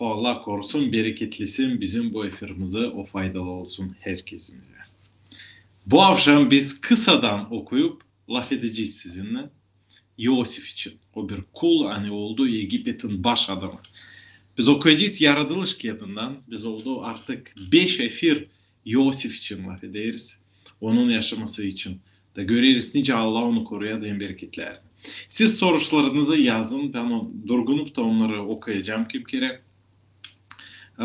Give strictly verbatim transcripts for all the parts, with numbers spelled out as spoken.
Allah korusun, bereketlesin bizim bu efirimizi, o faydalı olsun herkezimizä. Bu avşam biz kısadan okuyup lafedecez sizinnän İosif için. O bir kul, ani oldu Egipetin baş adamı. Biz okuyacez Yaradılış kiyadından, biz oldu artık beş efir İosif için lafederiz, onun yaşaması için. Da göreriz, nicä Allah onu koruya da hem bereketlär. Siz soruşlarınızı yazın, bän o durgunup da onnarı okuyacam kim kerä. E,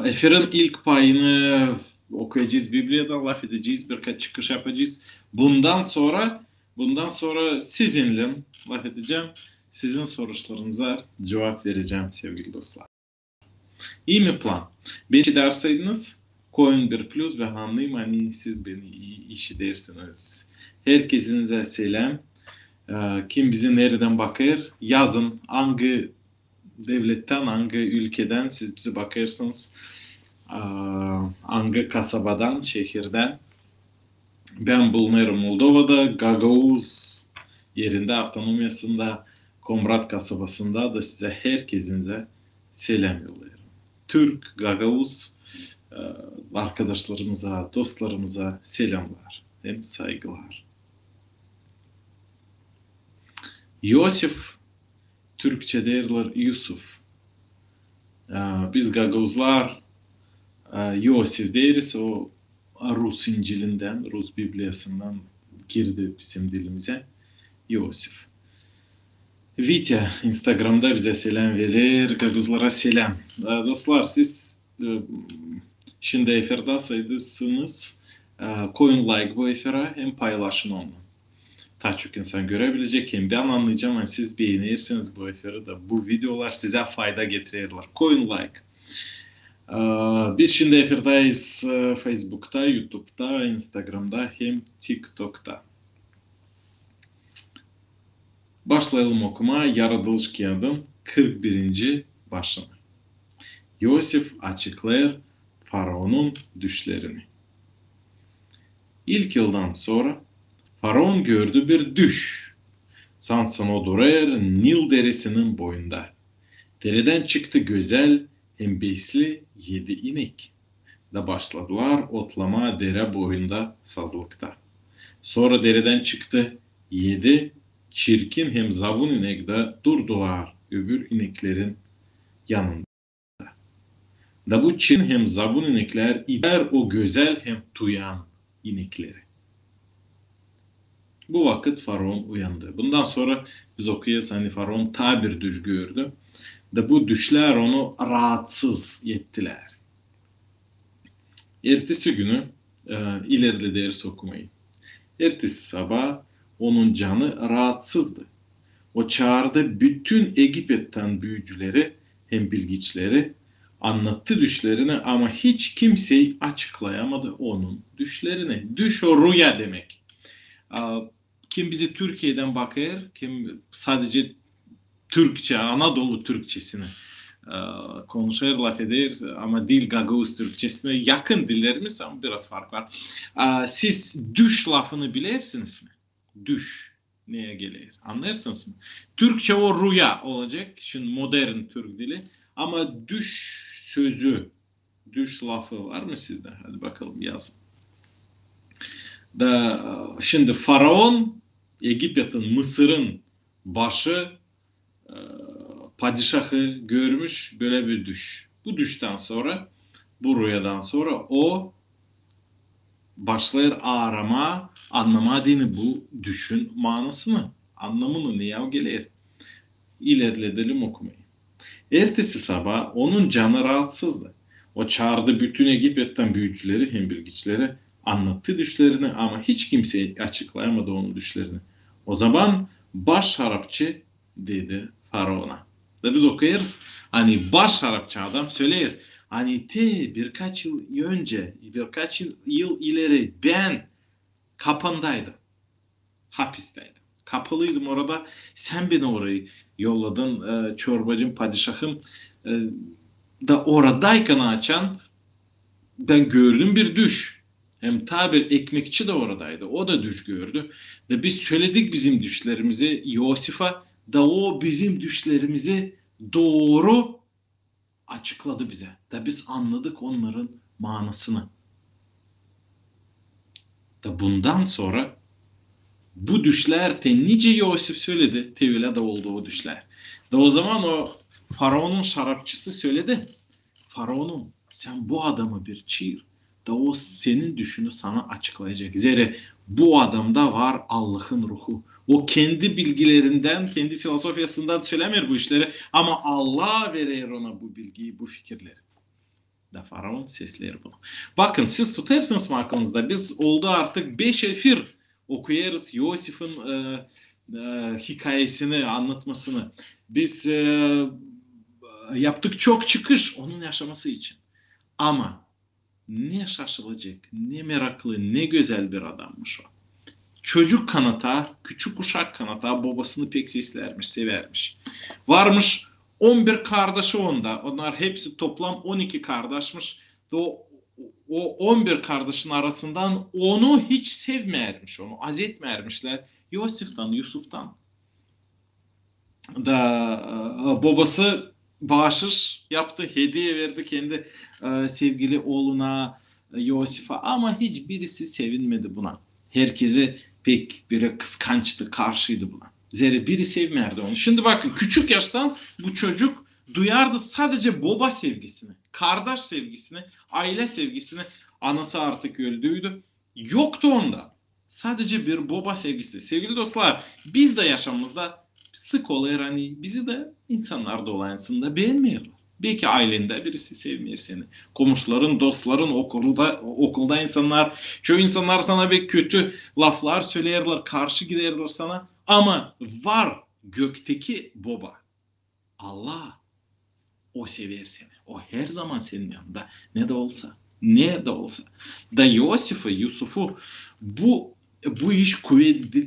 efirin ilk payını okuyacez Bibliyadan, lafedecez, birkaç çıkış yapacez. Bundan sora, bundan sora sizinnän lafedecäm, sizin soruşlarınıza cuvap verecäm, sevgili dostlar. İi mi plan? Beni işiderseydiniz, koyun bir plus, bän annêêrım, ani siz beni ii işidersiniz. Herkezinizä seläm. E, kim bizi neredän bakêr, yazın, angı devlettän, angı ülkedän siz bizi bakêrsınız, e, angı kasabadan, şehirdän. Bän bulunêrım Moldovada, Gagauz erindä, avtonomiyasında, Komrat kasabasında da sizä, herkezinizä seläm yollêêrım. Türk, gagauz, e, arkadaşlarımıza, dostlarımıza selämlär hem saygılar. İosif, türkçä deerlär Yusuf. E, biz gagauzlar, e, İosif deeriz, o rus İncilindän, rus Bibliyasından girdi bizim dilimizä İosif. Vitya Instagramda bizä seläm verer, gagauzlara seläm. E, dostlar, siz, e, şindi efirdäseydiniz, e, koyun layk bu efirä hem paylaşın onu. Taa çok insan görebilecek, hem bän annayacam, ani siz beenersiniz bu efiri da, bu videolar sizä fayda getirerlär. Koyun layk. E, biz şindi efirdäyiz, e, Feysbukta, YouTube'da, Instagramda hem TikTok'ta. Başlayalım okumaa Yaradılış kiyadın kırk birinci başını. İosif açıklêêr faraonun düşlerini. İlk yıldan sora faraon gördü bir düş. Sansın o durêr Nil deresinin boyunda. Deredän çıktı gözäl hem besli edi inek. Da başladılar otlamaa derä boyunda sazlıkta. Sora deredän çıktı edi çirkin hem zabun inek da durdular öbür ineklerin yanında. Da bu çirkin hem zabun ineklär ider o gözäl hem tuyan inekleri. Bu vakıt faraon uyandı. Bundan sora biz okuyêrız, ani faraon taa bir düş gördü. Da bu düşlär onu raatsız ettilär. Ertesi günü, e, ilerlederiz okumayı. Ertesi sabaa onun canı raatsızdı. O çaardı bütün Egipettän büücüleri hem bilgiçleri, annattı düşlerini, ama hiç kimsey açıklayamadı onun düşlerini. Düş o ruya demek. A, kim bizi Türkiyedän bakêr, kim sadece Türkçä, Anadolu Türkçesini, e, konuşêr, lafeder, ama diil gagauz Türkçesini, yakın dillerimiz, ama biraz fark var. A, siz düş lafını bilersiniz mi? Düş neyä geler? Annêêrsınız mı? Türkçä o ruya olacek, şindi modern türk dili. Ama düş sözü, düş lafı var mı sizdä? Hadi bakalım, yazın. Da, e, şindi faraon, Egipetin, Mısırın başı, e, padişahı görmüş bölä bir düş. Bu düştän sora, bu ruyadan sora o başlêêr aaramaa, annamaa deyni bu düşün maanasını, annamını, ne ya geler. İlerledelim okumayı. Ertesi sabaa onun canı raatsızdı. O çaardı bütün Egipettän büücüleri hem bilgiçleri, annattı düşlerini, ama hiç kimsey açıklayamadı onun düşlerini. O zaman baş harapçı dedi faraona. Da biz okuyêrız, ani baş harapçı adam söleer, ani te birkaç yıl önce, birkaç yıl, yıl ileri bän kapandaydım, hapisteydim. Kapalıydım orada, sän beni orayı yolladın, e, çorbacım, padişahım. E, da oradaykan açan bän gördüm bir düş. Hem taa bir ekmekçi dä oradaydı. O da düş gördü. Da biz söledik bizim düşlerimizi İosifä, da o bizim düşlerimizi dooru açıkladı bizä. Da biz annadık onnarın maanasını. Da bundan sora bu düşlär, te nicä İosif söledi, te ölä dä oldu o düşlär. Da o zaman o faraonun şarapçısı söledi: "Faraonum, sän bu adamı bir çaar, da o senin düşünü sana açıklayacek. Zerä bu adamda var Allahın ruhu." O kendi bilgilerindän, kendi filozofiyasından sölämeer bu işleri, ama Allah verer ona bu bilgiyi, bu fikirleri. Da faraon sesleer bunu. Bakın, siz tutêrsınız mı aklınızda? Biz oldu artık beş efir okuyêrız İosifin e, e, hikayesini, annatmasını. Biz e, yaptık çok çıkış onun yaşaması için. Ama ne şaşılacek, ne meraklı, ne gözäl bir adammış o. Çocuk kanata, küçük uşak kanata bobasını pek seslärmiş, sevärmiş. Varmış on bir kardaşı onda. Onnar hepsi toplam on iki kardaşmış. O, o on bir kardaşın arasından onu hiç sevmeermiş, onu az etmeermişlär. İosiftan, Yusuftan. Da e, bobası baaşış yaptı, hediye verdi kendi e, sevgili ooluna, e, İosifä. Ama hiç birisi sevinmedi buna. Herkezi pek biri kıskançtı, karşıydı buna. Zerä biri sevmeerdi onu. Şindi bakın, küçük yaştan bu çocuk duyardı sadece boba sevgisini, kardaş sevgisini, aylä sevgisini. Anası artık öldüydü. Yoktu onda. Sadece bir boba sevgisi. Sevgili dostlar, biz dä yaşamamızda sık olêr, ani bizi dä insannar dolaysında beenmeerlär. Belki aylendä birisi sevmeer seni. Komuşların, dostların, okulda, okulda insannar, çoyu insannar sana pek kötü laflar söleerlär, karşı giderlär sana. Ama var gökteki boba. Allah, o sever seni. O her zaman senin yanında. Ne dä olsa. Ne dä olsa. Da İosifä, Yusufu bu, bu iş kuvet, e,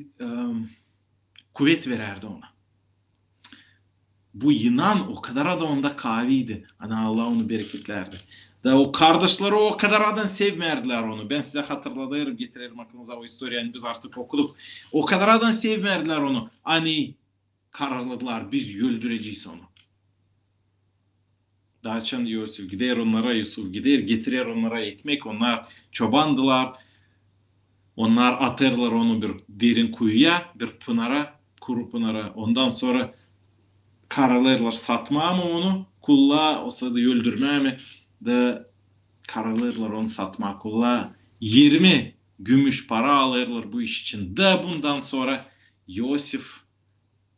kuvet verärdi ona. Bu inan o kadar da onda kaaviydi. Ani Allah onu bereketlärdi. Da o kardaşları o kadar da sevmeerdilär onu. Bän sizä hatırladêrım, getirerim aklınıza o istoriyanı, biz artık okuduk. O kadar da sevmeerdilär onu. Ani kararladılar, biz öldürecez onu. Da açan İosif gider onnara, Yusuf gider, getirer onnara ekmek, onnar çobandılar. Onnar atêrlar onu bir derin kuyuya, bir pınara, kuru pınara. Ondan sora kararlêêrlar satmaa mı onu kullaa, osa da öldürmää mi? Da kararlêêrlar onu satmaa kullaa. Yirmi gümüş para alêrlar bu iş için. Da bundan sora İosif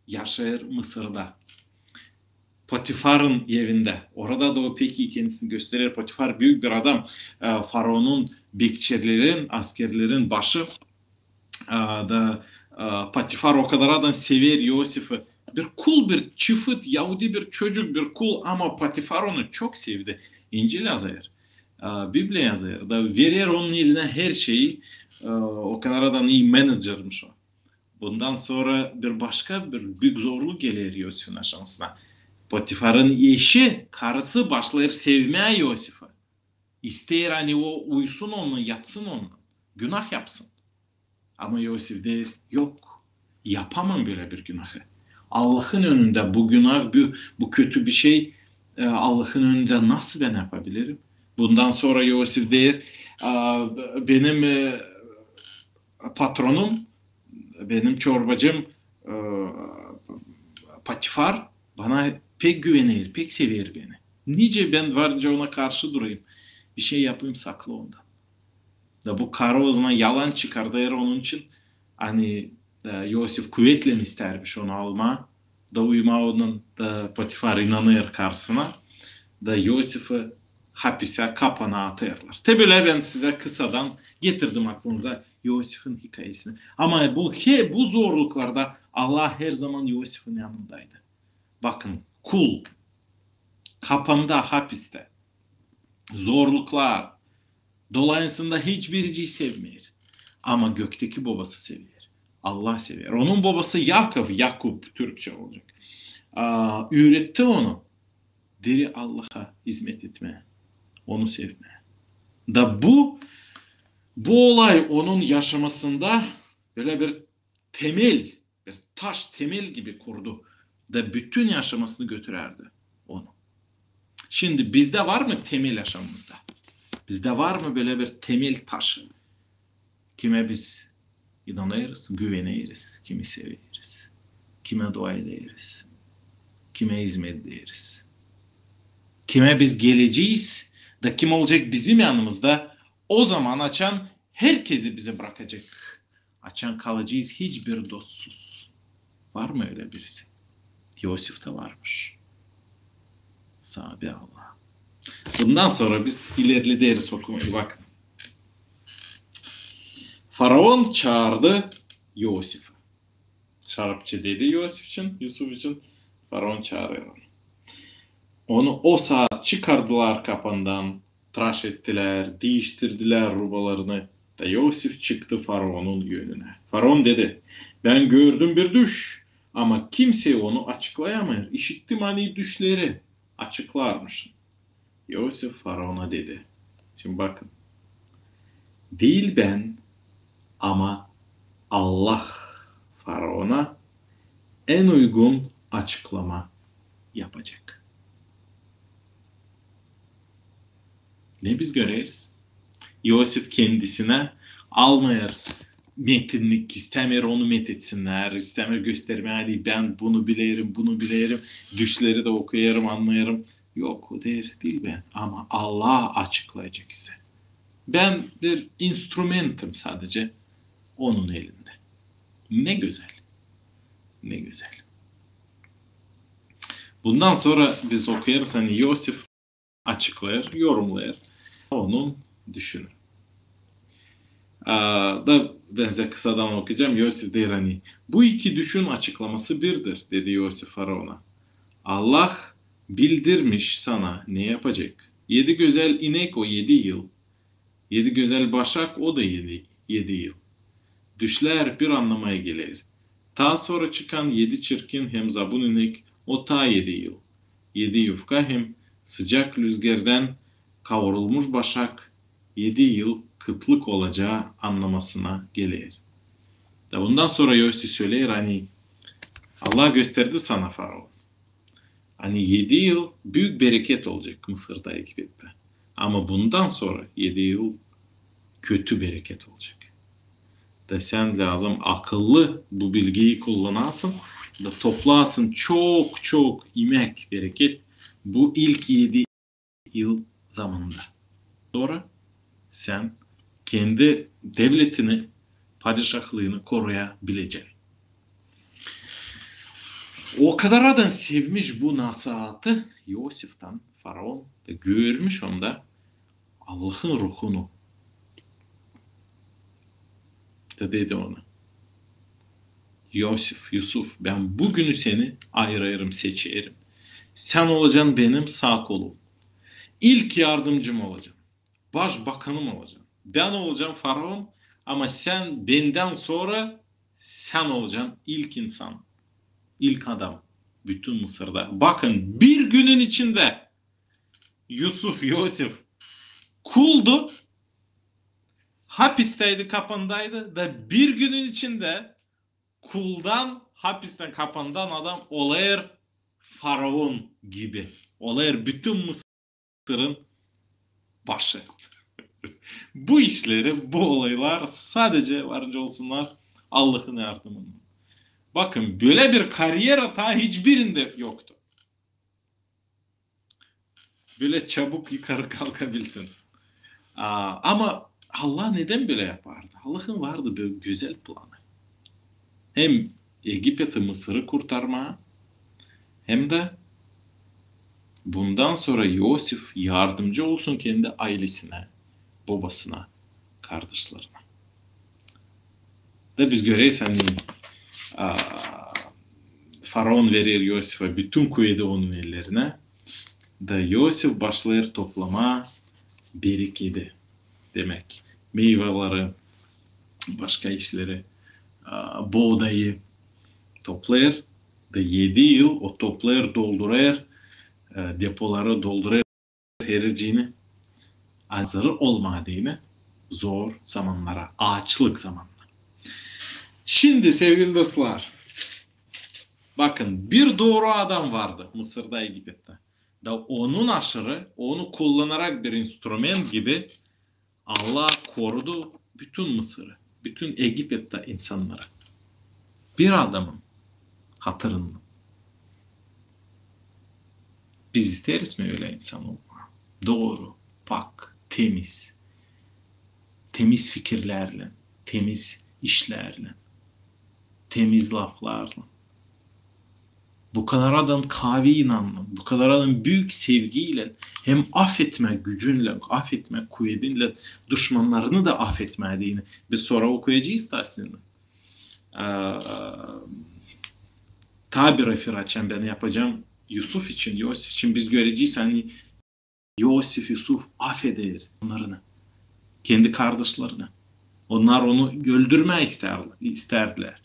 yaşêêr Mısırda. Potifarın evindä. Orada da o pek ii kendisini gösterer. Potifar büük bir adam. E, faraonun bekçilerin, askerlerin başı. E, da e, Potifar o kadar da sever İosifı. Bir kul, bir çıfıt, yahudi bir çocuk, bir kul, ama Potifar onu çok sevdi. İncil yazêr. E, Bibliya yazêr. Da verer onun elinä her şeyi. E, o kadar da ii menajermiş o. Bundan sora bir başka bir büük zorluk geler İosifin yaşamasına. Potifarın eşi, karısı başlêêr sevmää İosifı. İsteer, ani o uyusun onunnan, yatsın onunnan. Günah yapsın. Ama İosif deer, yok, yapamam bölä bir günahı. Allahın önündä bu günah, bu, bu kötü bir şey. E, Allahın önündä nasıl bän yapabilirim? Bundan sora İosif deer, e, benim e, patronum, benim çorbacım e, Potifar bana pek güvener, pek sever beni. Nicä bän varınca ona karşı durayım, bir şey yapayım saklı ondan. Da bu karı o zaman yalan çıkardêr onun için, ani e, İosif kuvetlän istärmiş onu almaa, da uyumaa onunnan, da Potifar inanêr karısına, da İosifı hapisä, kapana atêrlar. Te bölä bän sizä kısadan getirdim aklınıza İosifin hikayesini. Ama bu, he, bu zorluklarda Allah her zaman İosifin yanındaydı. Bakın, kul, kapanda, hapiste, zorluklar dolayısında hiçbirisi sevmeer. Ama gökteki bobası sever. Allah sever. Onun bobası Yakov, Yakup türkçä olacek. A, üüretti onu diri Allaha hizmet etmää, onu sevmää. Da bu, bu olay onun yaşamasında bölä bir temel, bir taş temel gibi kurdu. Da bütün yaşamasını götürärdi onu. Şindi bizdä var mı temel yaşamımızda? Bizdä var mı bölä bir temel taşı? Kimä biz inanêrız, güveneriz, kimi severiz, kimä dua ederiz, kimä izmet ederiz, kimä biz gelecez, da kim olacek bizim yanımızda o zaman, açan herkezi bizi brakacek, açan kalacez hiçbir dostsuz. Var mı ölä birisi? İosif da varmış. Saabi Allah. Bundan sora biz ilerlederiz okumayı. Bakın. Faraon çaardı İosifi. Şarapçı dedi İosif için, Yusuf için, faraon çaarêr onu. Onu o saat çıkardılar kapandan, traş ettilär, diiştirdilär rubalarını. Da İosif çıktı faraonun önünä. Faraon dedi: "Bän gördüm bir düş, ama kimsey onu açıklayamêêr. İşittim, ani düşleri açıklarmışın." İosif faraona dedi. Şindi bakın. Diil bän, ama Allah faraona en uygun açıklama yapacek. Ne biz göreriz? İosif kendisinä almêêr metinlik, istämeer onu metitsinnär, istämeer göstermää, ani bän bunu bilerim, bunu bilerim, düşleri dä okuyêrım, annêêrım. Yok, o deer, diil bän, ama Allah açıklayacek sizi. Bän bir instrumentim sadece onun elindä. Ne gözäl. Ne gözäl. Bundan sora biz okuyêrız, ani İosif açıklêêr, yorumlêêr onun düşünü. Aa, da bän sizä kısadan okuyacam. İosif deer, ani: "Bu iki düşün açıklaması birdir," dedi İosif faraona. "Allah bildirmiş sana ne yapacek. Edi gözäl inek o edi yıl. Edi gözäl başak o da edi, edi yıl. Düşlär bir annamaya geler. Taa sora çıkan edi çirkin hem zabun inek o taa edi yıl. Edi yufka hem sıcak lüzgerdän kaurulmuş başak edi yıl kıtlık olacaa annamasına geler." Da bundan sora İosif söleer, ani Allah gösterdi sana, faraon, ani edi yıl büük bereket olacek Mısırda, Egipettä. Ama bundan sora edi yıl kötü bereket olacek. Da sän lääzım akıllı bu bilgiyi kullanasın, da toplayasın çok-çok imäk, bereket bu ilk edi yıl zamanında. Sora sän kendi devletini, padişahlıını koruyabilecän. O kadar adam sevmiş bu nasihatı İosiftan, faraon da görmüş onda Allahın ruhunu. Da dedi ona: "İosif, Yusuf, bän bu günü seni ayırêrım, seçerim. Sän olacan benim saa kolum. İlk yardımcım olacan. Başbakanım olacan. Bän olacan faraon, ama sän bendän sora sän olacan ilk insan, ilk adam bütün Mısırda." Bakın, bir günün içindä Yusuf, İosif kuldu, hapistäydi, kapandaydı, da bir günün içindä kuldan, hapistän, kapandan adam olêr faraon gibi. Olêr bütün Mısırın başı. Bu işleri, bu olaylar sadece var nicä olsunnar Allahın yardımınnan. Bakın, bölä bir karyera taa hiçbirindä yoktu. Bölä çabuk yukarı kalkabilsin. Aa, ama Allah nedän bölä yapardı? Allahın vardı bir gözäl planı. Hem Egipeti, Mısırı kurtarmaa, hem dä bundan sora İosif yardımcı olsun kendi aylesinä, bobasına, kardaşlarına. Da biz göreriz, ani, a, faraon verer İosifä bütün kuvedi onun ellerinä. Da İosif başlêêr toplamaa bereketi. Demäk, meyvaları, başka işleri, a, boodayı toplêêr. Da edi yıl o toplêêr, doldurêr, e, depoları doldurêr. Hericini, azırı olmaa deyni zor zamannara, aaçlık zamanına. Şindi, sevgili dostlar, bakın, bir dooru adam vardı Mısırda, Egipettä. Da onun aşırı, onu kullanarak bir instrument gibi Allah korudu bütün Mısırı, bütün Egipet'te insannarı. Bir adamın hatırından. Biz isteeriz mi ölä insan olmaa? Dooru, pak, temiz. Temiz fikirlärlän, temiz işlärlän, temiz laflarlan. Bu kadar adam kaavi inannan, bu kadar adam büük sevgiylän, hem afetmää gücünnän, afetmää kuvedinlän, duşmannarını da afetmää deyni. Biz sora okuyacez aslında. Ee, taa bir referat bän yapacam Yusuf için, İosif için. Biz görecez, ani İosif, Yusuf afeder onnarını, kendi kardaşlarını. Onnar onu öldürmää istärdilär.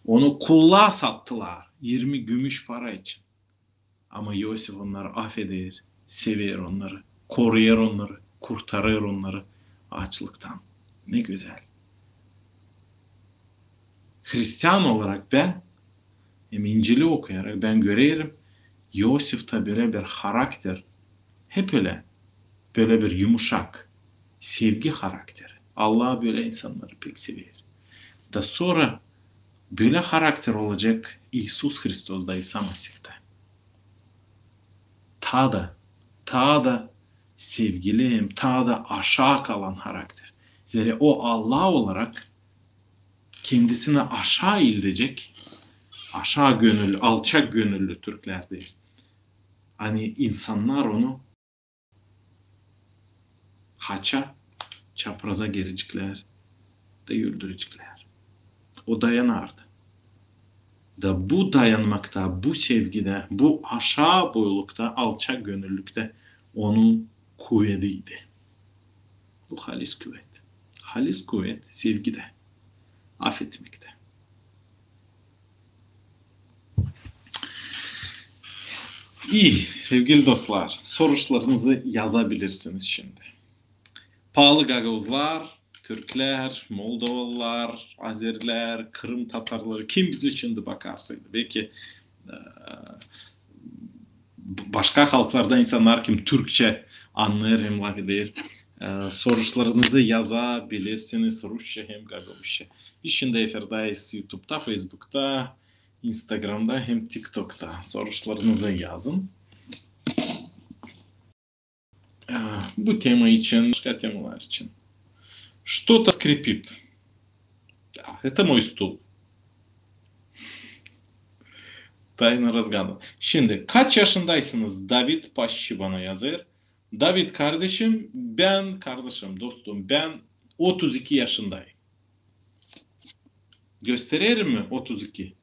Onu kullaa sattılar irmi gümüş para için. Ama İosif onnarı afeder, sever onnarı, koruyêr onnarı, kurtarêr onnarı aaçlıktan. Ne gözäl. Hristian olarak bän, hem İncili okuyarak bän görerim, İosifta bölä bir harakter, hep ölä, bölä bir yumuşak, sevgi harakteri. Allah bölä insannarı pek sever. Da sora bölä harakter olacek İisus Hristosda, İsa Masihtä. Taa da, taa da sevgili hem taa da aşaa kalan harakter. Zerä o Allah olarak kendisini aşaa ildecek, aşaa gönüllü, alçak gönüllü türklär deer. Ani insannar onu haça, çapraza gereceklär da öldüreceklär. O dayanardı. Da bu dayanmakta, bu sevgidä, bu aşaa boylukta, alçak gönüllüktä onun kuvediydi. Bu halis kuvet. Halis kuvet sevgidä, afetmektä. İi, sevgili dostlar, soruşlarınızı yazabilirsiniz şindi. Paalı gagauzlar, türklär, moldovalılar, azerlär, Kırım tatarları, kim bizi şindi bakarsaydı? Belki, e, b-, başka halklarda insannar, kim türkçä annêêr hem lafeder. E, soruşlarınızı yazabilirsiniz rusça hem gagauzça. Biz şindi efirdäyiz YouTube'da, Facebook'ta, Instagram'da hem TikTok'ta. Soruşlarınızı yazın. E, bu tema için, başka temalar için. Что-то скрипит. Да, это мой стул. Тайна разгадана. Şindi, kaç yaşındaysınız? David Paşçı bana yazêr. David kardeşim, bän, kardeşim, dostum, bän otuz iki yaşındayım. Göstererim mi otuz iki?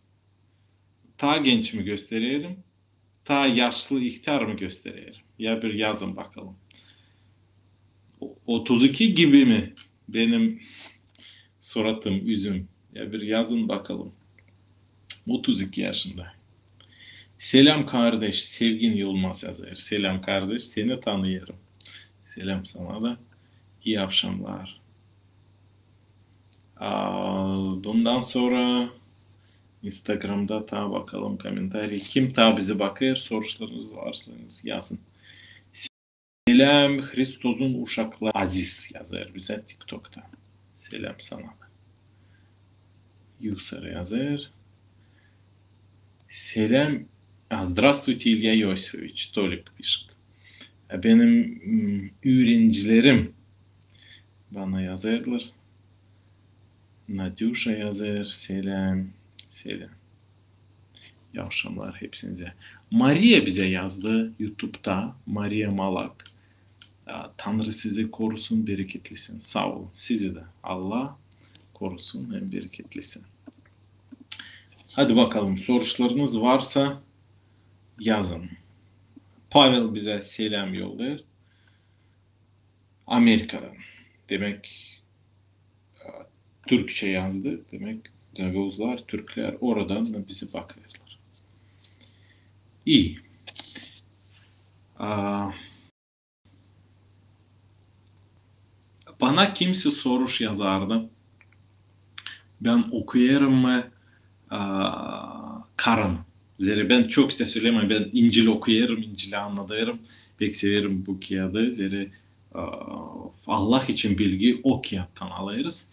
Taa genç mi göstererim? Taa yaşlı, ihtär mı göstererim? Ya bir yazın bakalım. O-, otuz iki gibi mi benim suratım, üzüm? Ya bir yazın bakalım. Otuz iki yaşında. Selam kardeş, Sevgin Yılmaz yazêr. Selam kardeş, seni tanıyêrım. Selam sana da. İi avşamnar. Aa, bundan sora Instagram'da taa bakalım komentariy. Kim taa bizi bakêr, soruşlarınız varsa yazın. Selam, Hristosun uşakları. Aziz yazêr bizä TikTok'ta. Selam sana da. Yusar yazêr. Selam. А, здравствуйте, Илья Иосифович, Толик пишет. E, benim, m, üürencilerim bana yazêrlar. Nadüşa yazêr, selam, selam. İi avşamnar hepsinizä. Mariya bizä yazdı YouTube'da, Mariya Malak. A, Tanrı sizi korusun, bereketlesin. Saa olun. Sizi dä Allah korusun hem bereketlesin. Hadi bakalım, soruşlarınız varsa yazın. Pavel bizä selam yollêêr. Amerikadan. Demäk, e, türkçä yazdı. Demäk, gagauzlar, türklär oradan da bizi bakêrlar. İi. A, bana kimsä soruş yazardı. Bän okuyêrım mı, a, karın? Zerä bän çok sizä sölemää, bän İncil okuyêrım, İncili annadêrım. Pek severim bu kiyadı. Zerä, e, Allah için bilgi o kiyattan alêrız.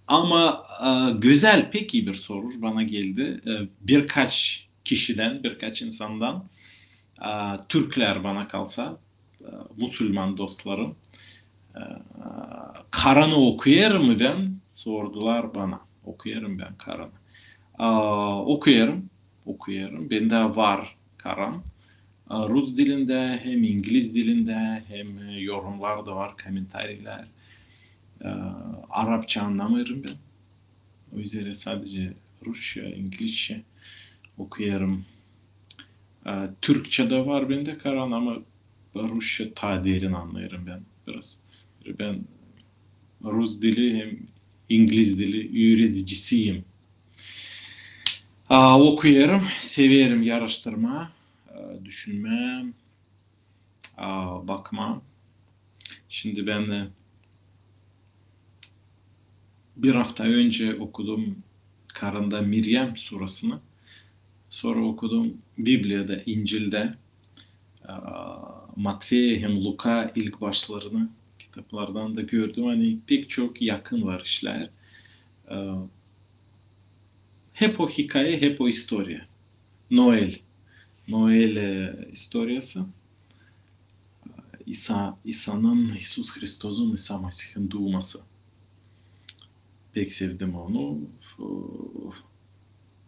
Ama, e, gözäl, pek ii bir soruş bana geldi. E, birkaç kişidän, birkaç insandan, e, türklär bana kalsa, e, musulman dostlarım, e, Koranı okuyêrım mı bän, sordular bana. Okuyêrım bän Koranı. A, okuyêrım, okuyêrım. Bendä var Koran. A, rus dilindä, hem ingliz dilindä, hem, e, yorumnar da var, komentariylär. E, arapça annamêêrım bän. O üzerä sadecä rusça, inglizçä okuyêrım. E, türkçä dä var bendä Koran, ama rusça taa derin annêêrım bän biraz. Bän rus dili hem ingliz dili üüredicisiyim. A, okuyêrım, severim aaraştırmaa, e, düşünmää, a, bakmaa. Şindi bän, e, bir afta öncä okudum Koranda Mirjam surasını. Sora okudum Bibliyada, İncildä, a, Matfeya hem Luka ilk başlarını kitaplardan da gördüm. Ani pek çok yakın var işlär. A, hep o hikayä, hep o istoriya. Noel. Noel, e, istoriyası. İsa, İsanın, İsus Hristosun, İsa Mesihin duuması. Pek sevdim onu.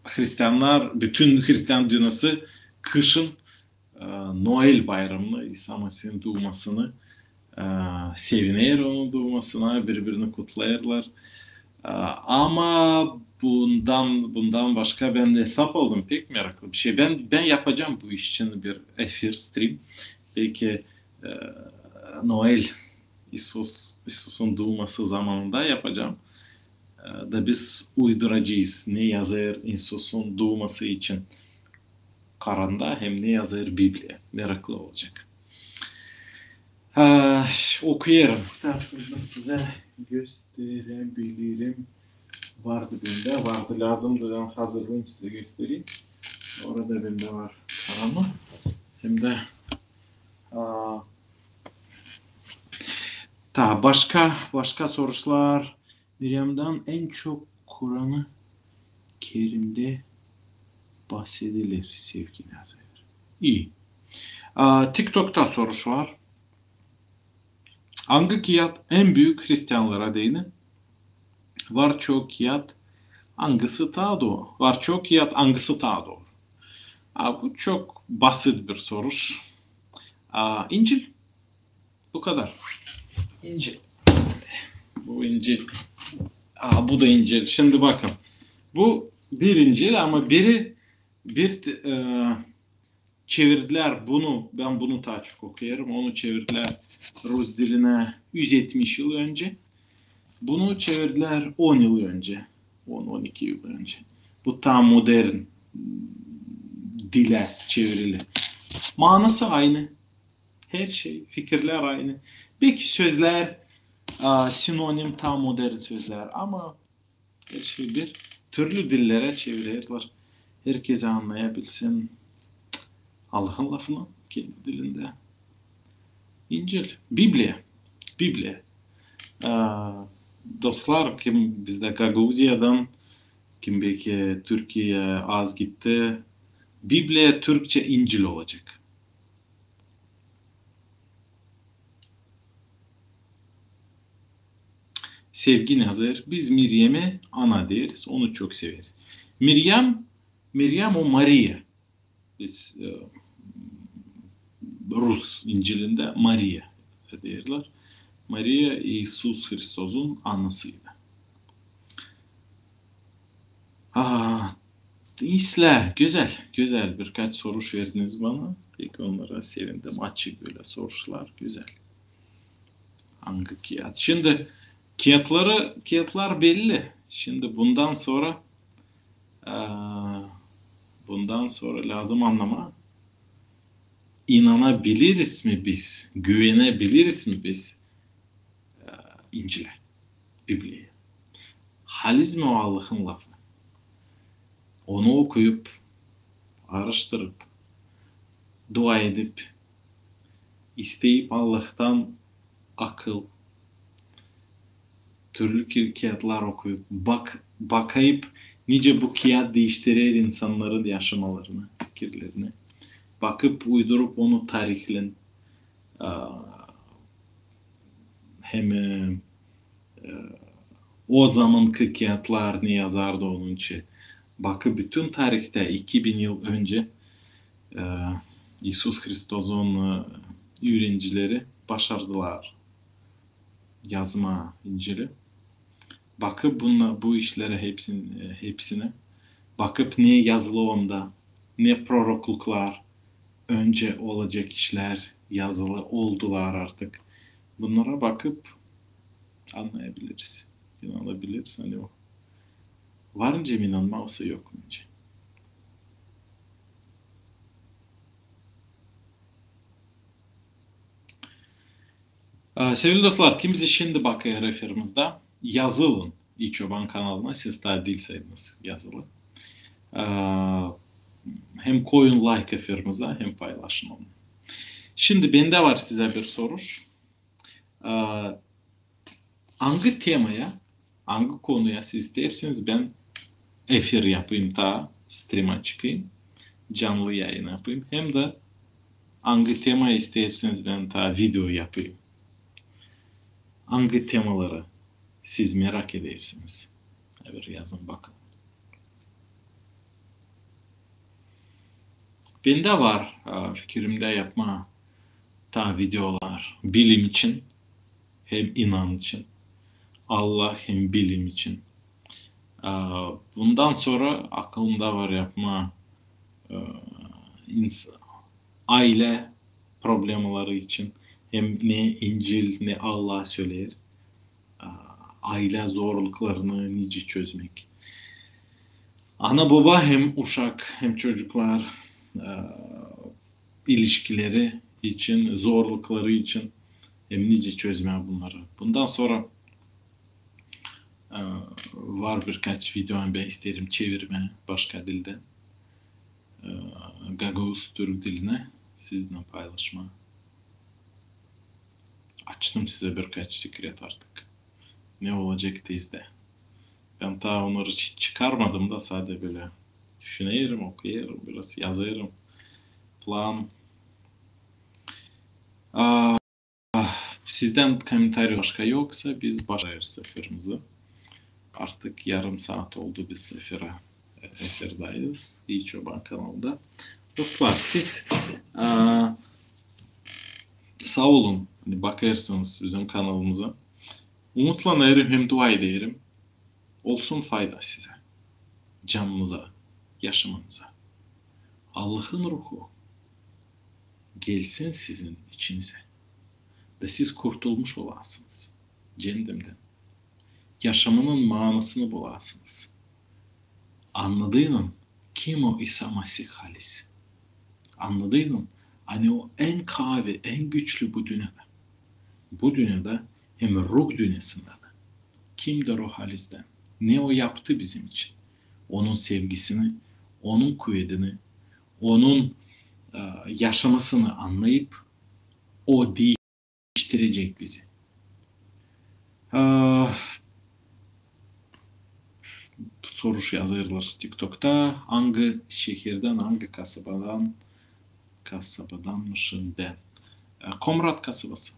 Hristiannar, bütün hristian dünnäsı kışın, e, Noel bayramını, İsa Mesihin duumasını, e, sevineer onun duumasına, biri-birini kutlêêrlar. E, ama bundan, bundan başka bän dä esap aldum, pek meraklı bir şey. Bän, bän yapacam bu iş için bir efir, stream. Belki, e, Noel, İsus, İsusun duuması zamanında yapacam. E, da biz uyduracez, ne yazêr İsusun duuması için Koranda hem ne yazêr Bibliya. Meraklı olacek. E, okuyêrım. İstärseniz, sizä gösterebilirim. Vardı bendä, vardı, lääzımdı, bän hazırlayım, sizä göstereyim. Orada bendä var Koranı. Hem dä, a, ta başka, başka soruşlar. Mirjamdan en çok Kuran-ı Kerimdä bahsediler, sevgili yazar. İi. A, TikTokta soruş var. Angı kiyat en büük hristianlara deyni? Var çok kiyat, angısı taa dooru? Var çok kiyat, angısı taa dooru? A, bu çok basit bir soruş. A, İncil. Bu kadar. İncil. Bu İncil. A, bu da İncil. Şindi bakın. Bu bir İncil, ama biri, bir, e, çevirdilär bunu, bän bunu taa çok okuyêrım. Onu çevirdilär rus dilinä üz etmiş yıl öncä. Bunu çevirdilär on yıl öncä. On, on iki yıl öncä. Bu taa modern dilä çevirili. Manası aynı. Her şey, fikirlär aynı. Belki sözlär, a, sinonim, taa modern sözlär, ama her şey bir. Türlü dillerä çevirerlär. Herkez annayabilsin Allahın lafını kendi dilindä. İncil, Bibliya. Bibliya. A, dostlar, kim bizdä Gagauziyadan, kim belki Türkiyeyä az gitti, Bibliya türkçä İncil olacek. Sevgili yazar, biz Miryemä ana deeriz, onu çok severiz. Miryem, Miryem o Mariya. Biz, e, rus İncilindä Mariya deerlär. Mariya İisus Hristosun anasıydı. A, islää, gözäl, gözäl birkaç soruş verdiniz bana. Pek onnara sevindim. Açık bölä soruşlar, gözäl. Angı kiyat? Şindi kiyatları, kiyatlar belli. Şindi bundan sora, a, bundan sora lääzım annamaa, inanabiliriz mi biz, güvenebiliriz mi biz, e, İncilä, Bibliyaya? Haliz mi o Allahın lafı? Onu okuyup, karıştırıp, dua edip, isteyip Allahtan akıl, türlü ki-, kiyatlar okuyup, bak-, bakayıp, nicä bu kiyat diiştirer insannarın yaşamalarını, fikirlerini. Bakıp, uydurup onu tarihlän, a, hem, e, e, o zamankı kiyatlar ne yazardı onun için. Bakıp, bütün tarihtä iki bin yıl öncä, e, İisus Hristosun, e, üürencileri başardılar yazmaa İncili. Bakıp bunna-, bu işlerä hepsin-, e, hepsinä, bakıp ne yazılı onda, ne prorokluklar, öncä olacek işlär yazılı oldular artık. Bunnara bakıp annayabiliriz, inanabiliriz, ani o var nicä mi inanmaa, osa yok nicä. E, sevgili dostlar, kim bizi şindi bakêr efirimizda, yazılın İ Çoban kanalına, siz taa diilseydiniz yazılı. E, hem koyun layk efirimizä, hem paylaşın onu. Şindi bendä var sizä bir soruş. E, angı temaya, angı konuya siz isteersiniz, bän efir yapayım, taa strima çıkayım, canlı yayın yapayım, hem dä angı temaya isteersiniz, bän taa video yapayım. Angı temaları siz merak edersiniz? Bir yazın bakalım. Bendä var, e, fikirimdä yapmaa taa videolar bilim için, hem inan için. Allah hem bilim için. E, bundan sora akılımda var yapmaa, e, ins-, aylä problemaları için. Hem ne İncil, ne Allah söleer. A, aylä zorluklarını nicä çözmäk. Ana-boba hem uşak, hem çocuklar, a, ilişkileri için, zorlukları için hem nicä çözmää bunnarı. Bundan sora, a, var birkaç video, ani bän isteerim çevirmää başka dildä. A, gagauz türk dilinä sizinnän paylaşmaa. Açtım sizä birkaç sekret artık. Ne olacek tezdä. Bän taa onnarı hiç çıkarmadım da, sade bölä düşünerim, okuyêrım, biraz yazêrım. Plan. A, sizdän kommentariy başka yoksa, biz başlêêrız efirimizi. Artık yarım saat oldu biz efirä, efirdayız İ Çoban kanalında. Dostlar, siz, a, saa olun, ani bakêrsınız bizim kanalımıza. Umutlanêrım hem dua ederim, olsun fayda sizä, canınıza, yaşamanıza. Allahın Ruhu gelsin sizin içinizä, da siz kurtulmuş olasınız ceendemdän. Yaşamanın maanasını bulasınız. Annadıynan, kim o İsa Masih halis. Annadıynan, ani o en kaavi, en güçlü bu dünnedä. Bu dünnedä hem ruh dünnesindä dä. Kimdir o halizdän? Ne o yaptı bizim için? Onun sevgisini, onun kuvedini, onun, e, yaşamasını annayıp, o diiştirecek bizi. E, soruş yazêrlar TikTokta. Angı şehirdän, angı kasabadan, kasabadanmışın bän? E, Komrat kasabası.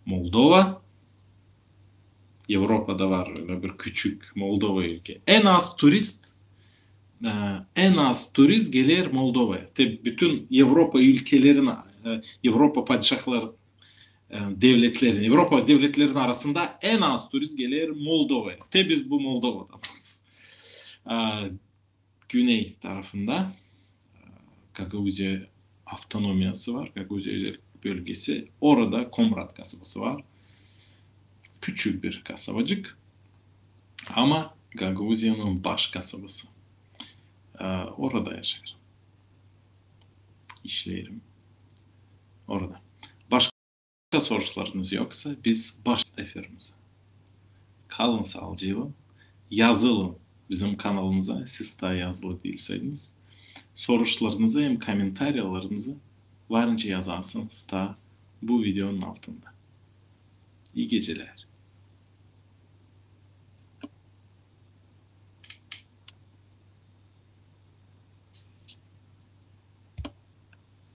Moldova. Evropada var ölä bir küçük Moldova ülke. En az turist, e, en az turist geler Moldovaya. Te bütün Evropa ülkelerinä, e, Evropa padişahları, e, devletlerin, Evropa devletlerin arasında en az turist geler Moldovaya. Te biz bu Moldovadanız. E, güney tarafında, e, Gagauziya avtonomiyası var, Gagauziya özel bölgesi. Orada Komrat kasabası var. Küçük bir kasabacık. Ama Gagauziyanın baş kasabası. E, orada yaşêêrım. İşleerim. Orada. Başka soruşlarınız yoksa, biz başlêêrız efirimizi. Kalın saalıcaklan. Yazılın bizim kanalımıza, siz taa yazılı diilseydiniz. soruşlarınızı hem komentariyalarınızı var nicä yazasınız da bu videonun altında. İi gecelär.